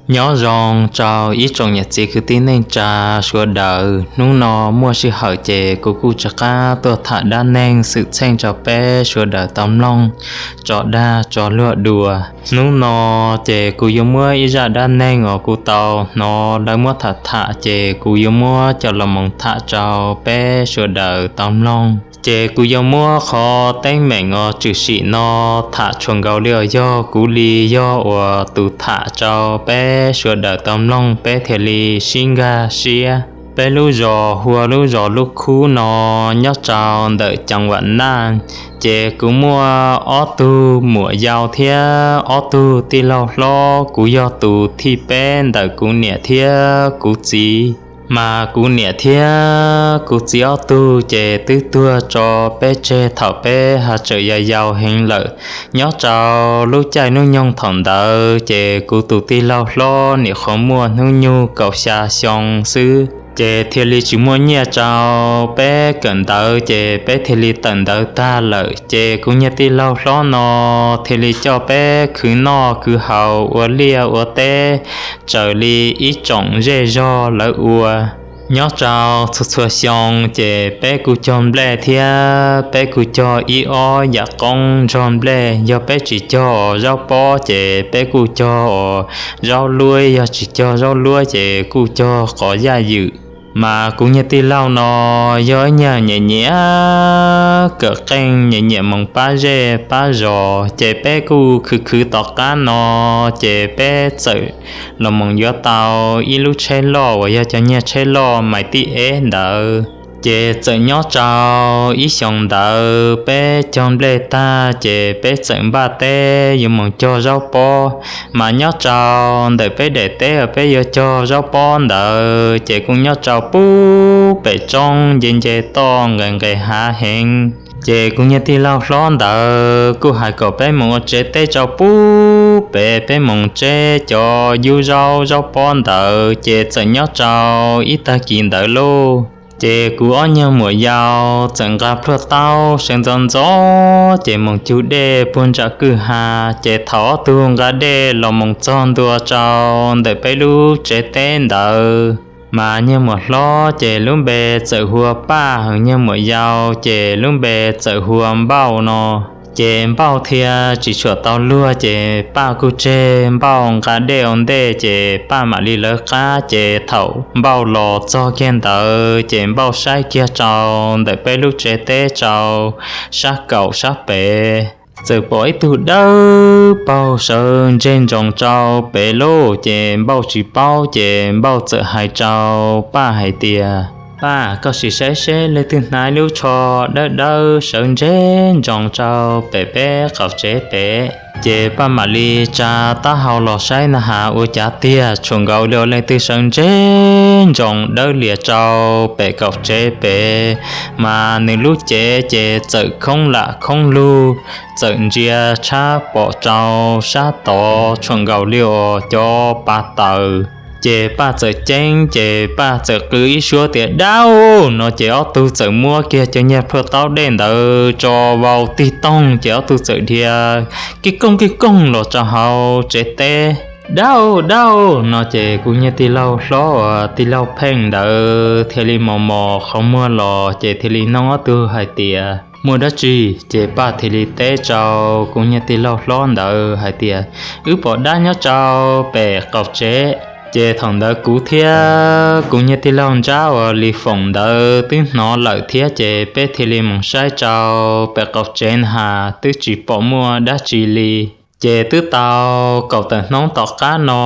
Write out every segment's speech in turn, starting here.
Nyob zoo rau ib tsoom niam txiv kwv tij neej tsa sawv daws, hnub no muaj sij hawm ces kuv kuj rov qab tuaj tham dab neeg xwm txheej rau peb sawv daws tau mloog tso dag tso luag dua. Hnub no ces kuv yuav muab ib zaj dab neeg uas kuv tau hnov lawv muab tham tham ces kuv yuav muab coj los mus tham rau peb sawv daws tau mloog. Ces kuv yuav muab qhov teeb meem uas tshwm sim no tham tshuam nkaus li uas yog kuv li yog uas tus tham rau peb sawv daws tau mloog peb thiaj li sib nkag siab. Peb lub zos hu ua lub zos Lub Khub no nyob rau ntawm Ceev Vam Naj. Ces kuv muaj ob tug muam yau thiab ob tug tij laug hlob, kuv yog tus thib peb ntawm kuv niam thiab kuv txiv. Mas kuv niam thiab kuv txiv ob tug ces twb tuag tso peb tseg thaum peb ha tseem yau yau heev lawm. Nyob rau lub caij hnub nyoog thaum ntawd ces kuv tus tij laug hlob nim qhuav muaj hnub nyoog kaum xya xyoo xwb, ces thiaj li tsis muaj nyiaj rau peb kawm ntawv ces peb thiaj li tawm ntawv tag lawm. Ces kuv niag tij laug hlob no thiaj li coj peb khwv noj khwv haus ua liaj ua teb raws li ib tsoom zej zog lawv ua. Nyob rau txhua txhua xyoo ces peb kuj cog nplej thiab peb kuj cog ib ob yam qoob nrog nplej. Yog peb tsis cog zaub pob ces peb kuj cog zaub luab, yog tsis cog zaub luab ces kuj cog qos yaj ywm. Mas kuv niag tij laug no yog ib niag nyiam nyiam kawm qeej, nyiam nyiam moog pab zej pab zos, ces peb kuj khwv khwv tom qab no ces peb txawm los mus yuav tau ib lub tsheb loj uas yog cov niag tsheb loj mais tij eb ntawd. Ces txawm nyob rau ib xyoos ntawd peb cog nplej tag ces peb txawm npaj teb yuav mus cog zaub pob. Mas nyob rau ntawm peb daim teb uas peb yuav cog zaub pob ntawd ces kuj nyob rau pub pem roob nce nce toj nqes nqes hav heev. Ces kuv niag tij laug hlob ntawd kuj hais kom peb mus ua tsev teb rau pub pem, peb mus tseb cov yub zaub zaub pob ntawd. Ces txawm nyob rau ib tag kis ntawd lauj, ces kuv ob niag muam yau txawm nqa plhuaj taub sawv ntxov ntxov ces mus cug dej puag nram kwj ha. Ces thaum ob tug nqa dej los mus txog ntua rau ntawm peb lub tsev teb ntawd, mas niag muam hlob ces lub npe txawm hu ua Paj, niag muam yau ces lub npe txawm hu ua Npauj no. Ces Npauj thiaj tsis tshua tau luag ces Paj kuj tseg Npauj nqa dej ua ntej ces Paj mam li lawv qab. Ces thaum Npauj los txog kiag ntawd ces Npauj saib kiag rau ntawm peb lub tsev teb rau sab kaum sab pem, txawm pom ib tug dawb paug sawv ntseg ntsoov rau pem lauj. Ces Npauj tsis paub ces Npauj txawm hais rau Paj hais tias, Paj, koj sim saib seb leej twg hnav ib lub tsho dawb dawb sawv ntseg ntsoov rau pem peb qaum tsev pem. Ces Paj mam li tsa taub hau los saib na has ua cas tiag, tshuam nkaus li leej twg sawv ntseg ntsoov dawb lias rau pem qaum tsev pem. Mas nws lub cev ces txawm khoob lam khoob lug, txawm ntsia tshab pom rau sab tod tshuam nkaus li uas cov pa taws. Ces Paj txawm ceeb ces Paj txawm qw ib suab tias, Dab! No ces ob tug txawm muab kiag cov niag plhuaj taub dej ntawd tso vau tig toog ces ob tug txawm dhia kij kooj kij kooj los rau hauv tsev teb. Dab! Dab! No ces kuv niag tij laug hlob uas tij laug Pheej ntawd thiaj li mos mos qhov muag los ces thiaj li nug ob tug hais tias, Muaj dab tsi? Ces Paj thiaj li teb rau kuv niag tij laug hlob ntawd hais tias, Wb pom dab nyob rau pem qaum tsev. Ces thaum ntawd kuv thiab kuv niag tij laug nrab uas Lis Foom ntawd twb hnov lawm thiab ces peb thiaj li mus saib rau pem qaum tsev na has twb tsis pom muaj dab tsi li. Ces twb tau kaum tawm hnub tom qab no,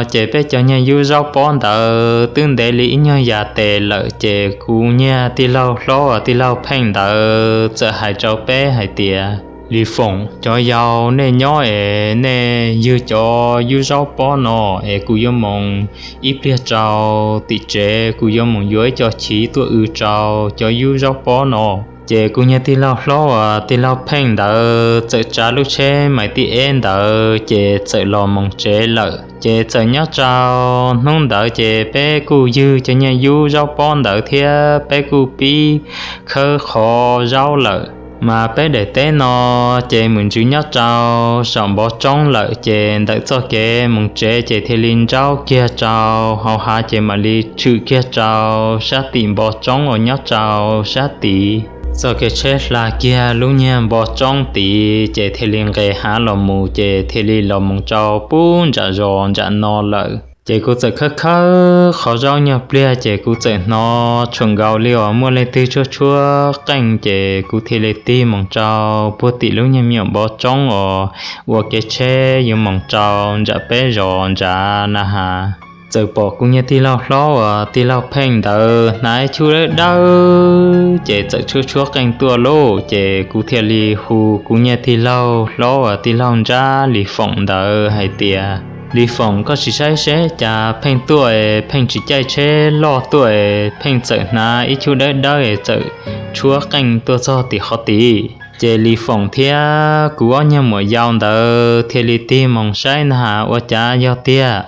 ces peb cov niag yub zaub pob ntawd twb ntev li ib nyuag yas tes lawm ces kuv niag tij laug hlob uas tij laug Pheej ntawd txawm hais rau peb hais tias, Lis Foom, cov yau, nej nyob es nej ywg cov yub zaub pob no es kuv yuav mus ib pliag rau tim tsev, kuv yuav mus yuav ib co chiv tuaj w rau cov yub zaub pob no. Ces kuv niag tij laug hlob uas tij laug Pheej ntawd txawm tsav lub tsheb mais tij eb ntawd ces txawm los mus tsev lawm. Ces txawm nyob rau hnub ntawd ces peb kuj ywg cov niag yub zaub pob ntawd thiab peb kuj pib khawb qhov zaub lawm. Mas peb daim teb no ces mus ntsws nyob rau saum npoo tsoob lawm, ces ntawm txoj kev mus tsev ces thiaj li ntsaub kiag rau hauv hav, ces mam li tshwm kiag rau sab tim npoo tsoob uas nyob rau sab tid. Txoj kev tsheb hla kiag lub niag npoo tsoob tid ces thiaj li nqes hav los mus, ces thiaj li los mus rau pub ntsam zos ntsam no lawm. Ces kuv txawm khawb khawb qhov zaub nyuag pliag, ces kuv txawm hnov tshuam nkaus li uas muaj leej twg tshuab tshuab qeej, ces kuv thiaj li tig mus rau puag tim lub niag me nyuam npoo tsoob uas ua kev tsheb yuav mus rau nram peb zos nrad na has. Txawm pom kuv niag tij laug hlob uas tij laug Pheej ntawd hnav ib chub dawb dawb, ces txawm tshuab tshuab qeej tuaj lauj. Ces kuv thiaj li hu kuv niag tij laug hlob uas tij laug Nrab Lis Foom ntawd hais tias, Lis Foom, koj tsis saib seb cas Pheej tuaj es Pheej tsis caij tsheb loj tuaj es Pheej txawm hnav ib chub dawb dawb es txawm tshuab qeej tuaj txog tim qhov tid. Ces Lis Foom thiab kuv ob niag muam yau ntawd thiaj li tig mus saib na has, ua cas yog tiag,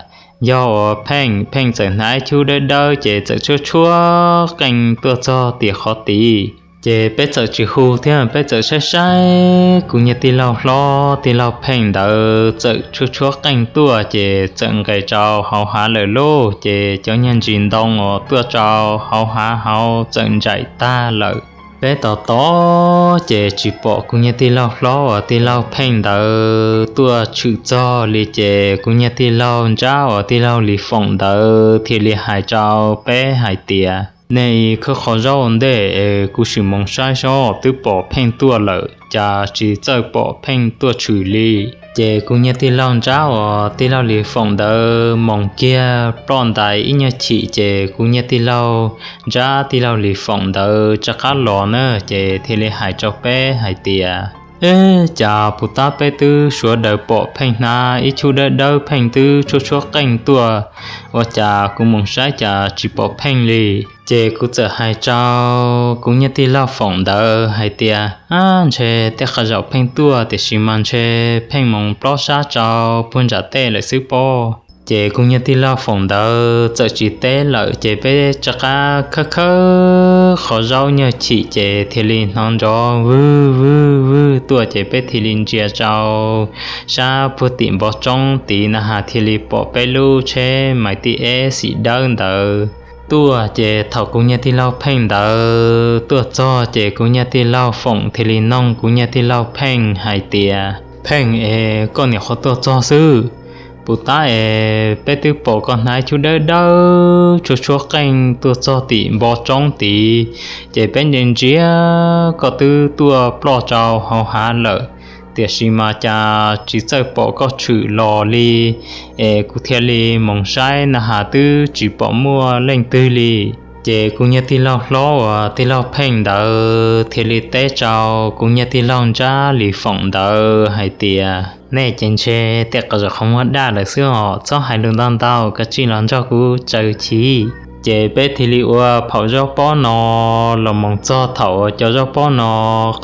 yog uas Pheej, Pheej txawm hnav ib chub dawb dawb ces txawm tshuab tshuab qeej tuaj txog tim qhov tid. Ces peb txawm tsis hu thiab peb txawm saib saib kuv niag tij laug hlob tij laug Pheej ntawd txawm tshuab tshuab qeej tuaj ces txawm nqes rau hauv hav lawm lauj. Ces cov niag ntsis ntoo uas tuaj rau hauv hav hauv txawm ntsaim tag lawm. Peb tos tos ces tsis pom kuv niag tij laug hlob uas tij laug Pheej ntawd tuaj tshwm txog li, ces kuv niag tij laug Nrab uas tij laug Lis Foom ntawd thiaj li hais rau peb hais tias, Nej khawb qhov zaub ua ntej es kuv sim mus saib seb twb pom Pheej tuaj lawm cas tsis txawj pom Pheej tuaj tshwm li. Ces kuv niag tij laug Nrab uas tij laug Lis Foom ntawd mus kiag ploj ntais ib nyuag chim, ces kuv niag tij laug Nrab tij laug Lis Foom ntawd rov qab los na, ces thiaj li hais rau peb hais tias, Eb, cas puas tab peb twb sawv daws pom Pheej hnav ib chub dawb dawb, Pheej twb tshuab tshuab qeej tuaj, ua cas kuv mus saib cas tsis pom Pheej li? Ces kuv txawm hais rau kuv niag tij laug Foom ntawd hais tias, Ab, ntshe tej qhov zaum Pheej tuaj, tiam sis mas ntshe Pheej mus plob sab rau puag nram tej lawm xwb pob. Ces kuv niag tij laug Foom ntawd txawm tsis teb lawm, ces peb rov qab khawb khawb qhov zaub nyuag chim, ces thiaj li hnov nrov vwg vwg vwg tuaj, ces peb thiaj li ntsia rau sab puag tim npoo tsoob tid na has thiaj li pom peb lub tsheb Maiv Tij Eb xim dawb ntawd tuaj. Ces thaum kuv niag tij laug Pheej ntawd tuaj txog, ces kuv niag tij laug Foom thiaj li noog kuv niag tij laug Pheej hais tias, Pheej es, koj niam qhov tuaj txog xwb, puas tab es peb twb pom koj hnav ib chub dawb dawb tshuab tshuab qeej tuaj txog tim npoo tsoob tid, ces peb ntsia ntsia koj twb tuaj ploj rau hauv hav lawm, tiam sis mas cas tsis txawj pom koj tshwm los li, es kuv thiaj li mus saib na has twb tsis pom muaj leej twg li. Ces kuv niag tij laug hlob uas tij laug Pheej ntawd thiaj li teb rau kuv niag tij laug Nrab Lis Foom ntawd hais tias, Nej ces ntshe tej qhov zaum qhov muag daj lawm xwb os, txhob hais lus ntau ntau, koj tsij los nrog kuv tsaws chim. Ces peb thiaj li ua phaum zaub pob no los mus txog thaum uas cov zaub pob no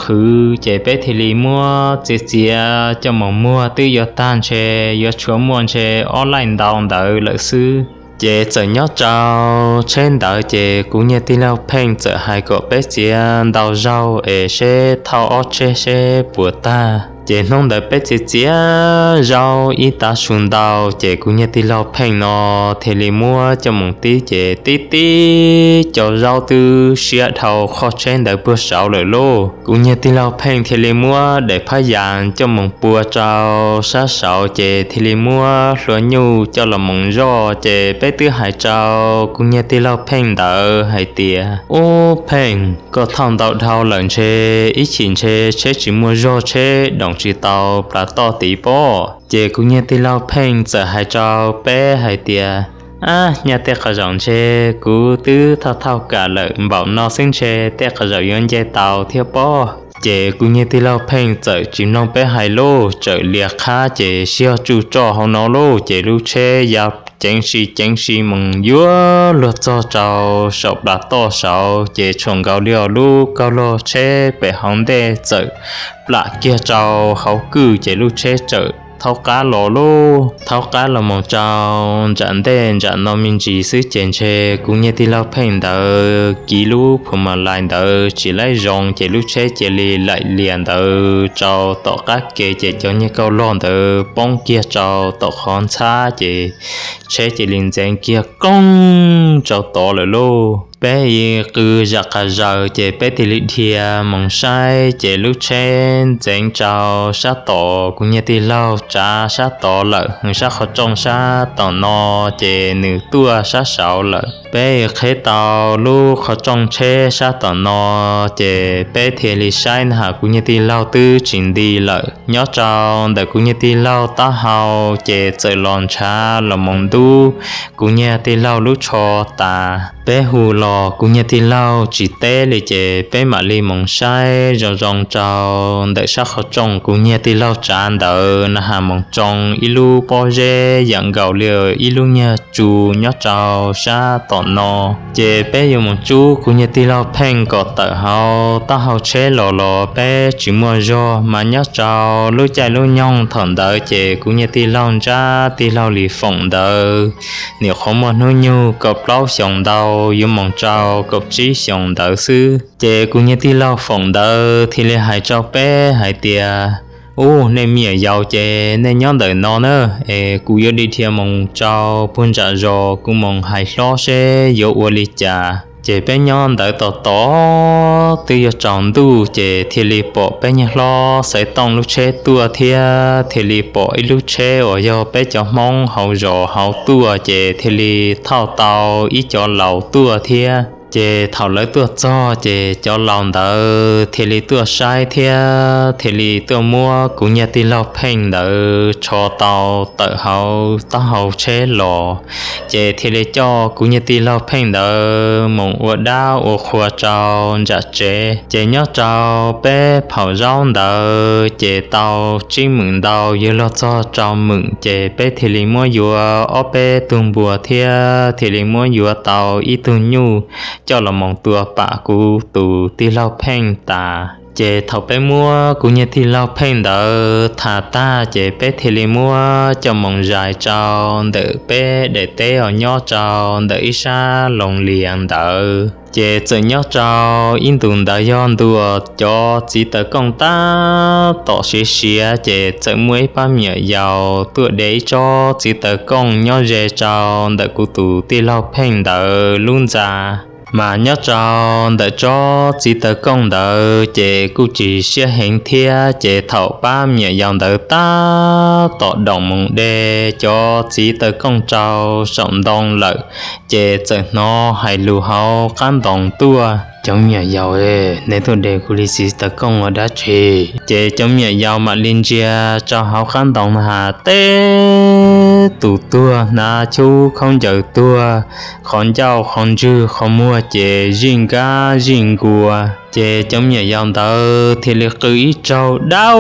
qhwv, ces peb thiaj li muab txiav txiav coj mus muag, twb yuav tag ntshe yuav tshuav muaj ntshe ob laij ntau ntawd lawm xwb. Ces txawm nyob rau tsheb ntawd, ces kuv niag tij laug Pheej txawm hais kom peb txiav ntau zaug es seb thauj ob tsheb seb puas tag. Ces hnub ntawd peb txiav txiav zaub ib tav su ntau, ces kuv niag tij laug Pheej no thiaj li muab coj mus tib, ces tib tib cov zaub twb siab dhau qhov tsheb ntawd puag saud lawm lauj. Kuv niag tij laug Pheej thiaj li muab daim phab yas coj mus pua rau sab saud, ces thiaj li muab hlua nyuj coj los mus zoj. Ces peb twb hais rau kuv niag tij laug Pheej ntawd hais tias, Ub Pheej, koj thauj ntau dhau lawm, ntshe ib chim ntshe tsheb tsis muaj zog, tsheb doom tsis tau plas toj tid pob. Ces kuv niag tij laug Pheej txawm hais rau peb hais tias, Ab, nyaj tej qhov zaum ntshe kuv twb thauj thauj kam lawm, npaum no xwb ntshe tej qhov zaum yuav nce tau thiab pob. Ces kuv niag tij laug Pheej txawm tsis mloog peb hais lauj, txawm lias qhab ces siab tsuj roj hauv no lauj, ces lub tsheb ya ceev si ceev si mus yuav luag txog rau saum plas toj saud, ces tshuam nkaus li os lub kauj log tsheb pem hauv ntej txawm plam kiag rau hauv kwj, ces lub tsheb txawm thaub qab los lauj. Thaub qab los mus rau ntsam ntej ntsam no me ntsis xwb ces ntshe kuv niag tij laug Pheej ntawd kiv lub phuam mas lais ntawd tsis laib zoo ces lub tsheb cia li laim lias ntawd rau tom qab ke ces cov niag kauj log ntawd poob kiag rau tom qhov ntxhab ces tsheb cia li ntxeev kiag kooj rau tod lawm lauj. Peb qw zam qas zaws ces peb thiaj li dhia mus saib ces lub tsheb ntxeev rau sab tom kuv niag tij laug tsav sab tod lawm, sab qhov rooj sab tom no ces nws tuaj sab saud lawm. Peb qheb tau lub qhov rooj tsheb sab tom no ces peb thiaj li saib na has kuv niag tij laug twb tsis nti lawm. Nyob rau ntawm kuv niag tij laug taub hau ces txawm los ntshav los mus ntub kuv niag tij laug lub tsho tas. Peb hu los kuv niag tij laug tsis teb li ces peb mam li mus saib zoo zoo rau ntawm sab qhov rooj kuv niag tij laug tsav ntawd na has mus tsoo ib lub pob zeb yam nkaus li ib lub nyuag tsu nyob rau sab tom no. Ces peb yuav mus tsub kuv niag tij laug Pheej kom tawm hauv taub hau tsheb los los peb tsis muaj zog mas nyob rau lub caij lub nyoog thaum ntawd ces kuv niag tij laug ntsab tij laug Lis Foom ntawd nim qhuav muaj hnub nyoog kaum plaub xyoos ntau yuav mus rau kaum tsib xyoos ntawd xwb. Ces kuv niag tij laug Foom ntawd thiaj li hais rau peb hais tias, Ub, nej me nyuam yaus ces nej nyob ntawm no na, es kuv yuav dhia mus rau puag nram zos kuv mus hais hlob seb yuav ua li cas. Ces peb nyob ntawd tos tos twb yuav tsaus ntuj ces thiaj li pom peb niag hlob xaiv tooj lub tsheb tuaj thiab thiaj li pom ib lub tsheb uas yog peb cov Hmoob hauv zos hauv tuaj ces thiaj li thauj tau ib cov laus tuaj thiab. Ces thaum lawv tuaj txog ces cov laus ntawd thiaj li tuaj saib thiab thiaj li tuaj muab kuv niag tij laug Pheej ntawd tsho tau tawm hauv taub hau tsheb los. Ces thiaj li coj kuv niag tij laug Pheej ntawd mus ua dab ua qhua rau nram tsev. Ces nyob rau peb phaum zaub ntawd ces tau tsib hmos ntau yuav luag txog rau hmos ces peb thiaj li muab yuav ob peb tug npua thiab thiaj li muab yuav tau ib tug nyuj coj los mus tua pam kuv tus tij laug Pheej tas. Ces thaum peb muab kuv niag tij laug Pheej ntawd thas tag ces peb thiaj li muab coj mus zais rau ntawm peb daim teb uas nyob rau ntawm ib sab loos lias ntawd. Ces txawm nyob rau ib ntus ntawd yog ntuj cov txiv taws kooj tab tom siav siav ces txawm muaj ib pab me nyuam yaus tuaj de ib tsob txiv taws kooj nyob ze rau ntawm kuv tus tij laug Pheej ntawd lub ntxa. Mas nyob rau ntawm tsob txiv taws kooj ntawd ces kuj tsis siab heev thiab ces thaum pab me nyuam yaus ntawd tab tom doom mus de cov txiv taws kooj rau saum ntoo lawm, ces txawm hnov hais lus hauv qab ntoos tuaj, Cov me nyuam yaus, nej tuaj de kuv li txiv taws kooj ua dab tsi? Ces cov me nyuam yaus mam li ntsia rau hauv qab ntoos na has teb tus tuag hnav chub khaub ncaws tuag, qhov ncauj qhov ntswg qhov muag ces zij nkab zij nkua. Ces cov me nyuam yaus ntawd thiaj li qw ib zaug dab,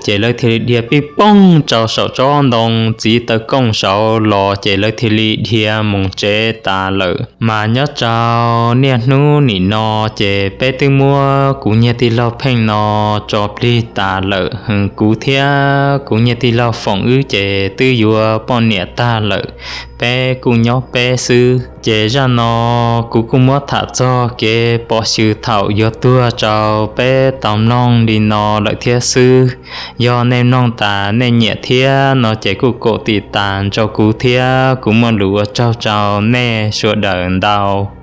ces lawv thiaj li dhia pij poog rau saum tsob ntoo txiv taws kooj saud los ces lawv thiaj li dhia mus tsev tas lawm. Mas nyob rau niaj hnub nim no ces peb twb muab kuv niag tij laug Pheej no tso plig tas lawm. Kuv thiab kuv niag tij laug Foom wb ces twb yuav poj niam tag lawm, peb kuj nyob peb xwb. Ces zaj no kuv kuj muab tham txog kev pom xyw thaum yuav tuag rau peb tau mloog li no lawm thiab xwb. Yog nej mloog tas nej nyiam thiab no ces kuj kom tiv tas rau kuv thiab kuv muaj lus ua tsaug rau nej sawv daws ntau.